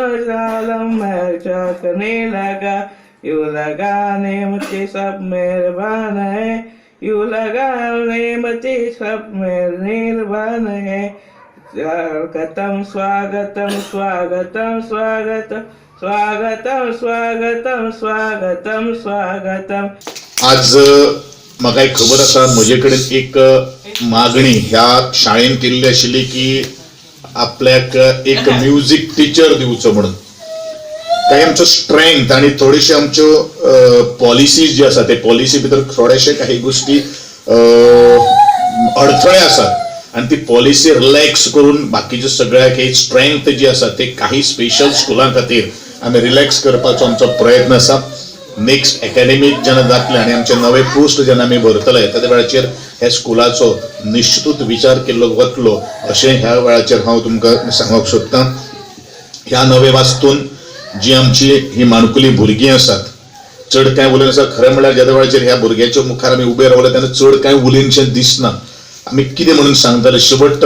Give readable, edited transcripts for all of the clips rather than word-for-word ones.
आलम में झांकने लगा, यूं लगा नेमती सब मेहरबान है, यूं लगा नेमती सब मेहरबान है। स्वागतम स्वागतम स्वागतम स्वागतम स्वागतम स्वागतम स्वागतम स्वागतम। आज म्हाका एक खबर आसा, म्हजे कडेन एक मागणी ह्या शाळेन केल्ली आशिल्ली की आपल्याक एक म्युजीक टिचर दिवचो म्हणून। काही आमचो स्ट्रेंथ आनी थोडेशे आमच्यो पॉलिसीज जे आसा ते पॉलिसी भितर थोडेशे काही गोष्टी अडथळे आसात आनी ती पॉलिसी रिलॅक्स करून बाकीचे सगळ्याक एक स्ट्रेंथ जी आसा ते काही स्पेशल स्कुलां खातीर आमी रिलॅक्स करपाचो आमचो प्रयत्न आसा। नेक्स्ट एकाडेमीक जेन्ना जातले आनी आमचे नवे पोस्ट जेन्ना आमी भरतले त्या वेळाचेर ह्या स्कुलाचो निश्चितूच विचार केल्लो वतलो अशें ह्या वेळाचेर हांव तुमकां सांगूंक सोदतां। ह्या नवे वास्तून जी आमची ही माणकुली भुरगीं आसात चड कांय उलयन आसा, खरें म्हणल्यार ज्या वेळाचेर ह्या भुरग्यांच्या मुखार आमी उबे रावले तेन्ना चड कांय उलयनशें दिसना। आमी कितें म्हणून सांगतले, शेवट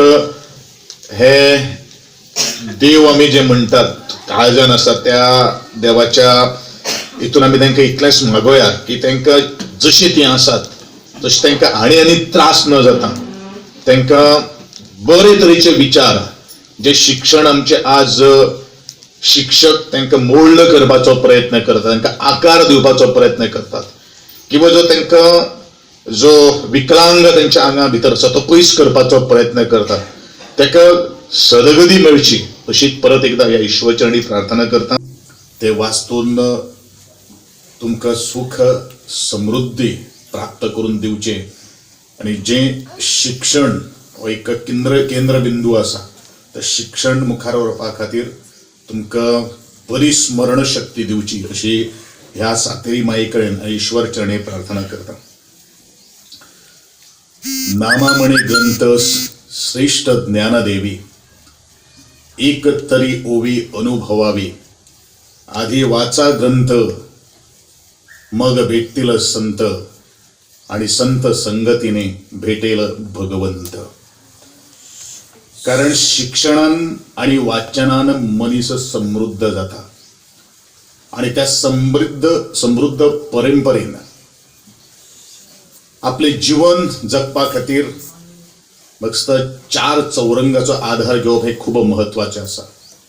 हे देव आमी जे म्हणटात काळजान आसा त्या देवाच्या हितून आमी तांकां इतलेंच मागोया की तांकां जशीं तीं आसात तशें तांकां आनी आनी त्रास न जाता तांकां बरे तरेचे विचार जे शिक्षण आमचे आज शिक्षक तांकां मोल्ड करपाचो प्रयत्न करतात, तांकां आकार दिवपाचो प्रयत्न करतात किंवा जो तांकां जो विकलांग तांच्या आंगा भितर आसा तो पयस करपाचो प्रयत्न करतात, ताका सदगती मेळची अशी परत एकदा ह्या ईश्वरचरणी प्रार्थना करता। ते वास्तून तुमकां सुख समृद्धी प्राप्त करून दिवचें आनी जें शिक्षण हो एक केंद्रबिंदू आसा ते शिक्षण मुखार व्हरपा खातीर तुमकां बरी स्मरणशक्ती दिवची अशी ह्या सातेरी माई कडेन आनी ईश्वर चरणी प्रार्थना करता। नामामणी ग्रंथ श्रेष्ठ ज्ञानदेवी, एक तरी ओवी अनुभवावी, आधी वाचा ग्रंथ मग भेटतील संत, आणि संत संगतीने भेटेल भगवंत। कारण शिक्षणान आणि वाचनान मनीस समृद्ध जाता आणि त्या समृद्ध परंपरेन आपले जीवन जगपा खातीर फक्त चार चौरंगाचो आधार घेवप हे खूब म्हत्वाचें आसा।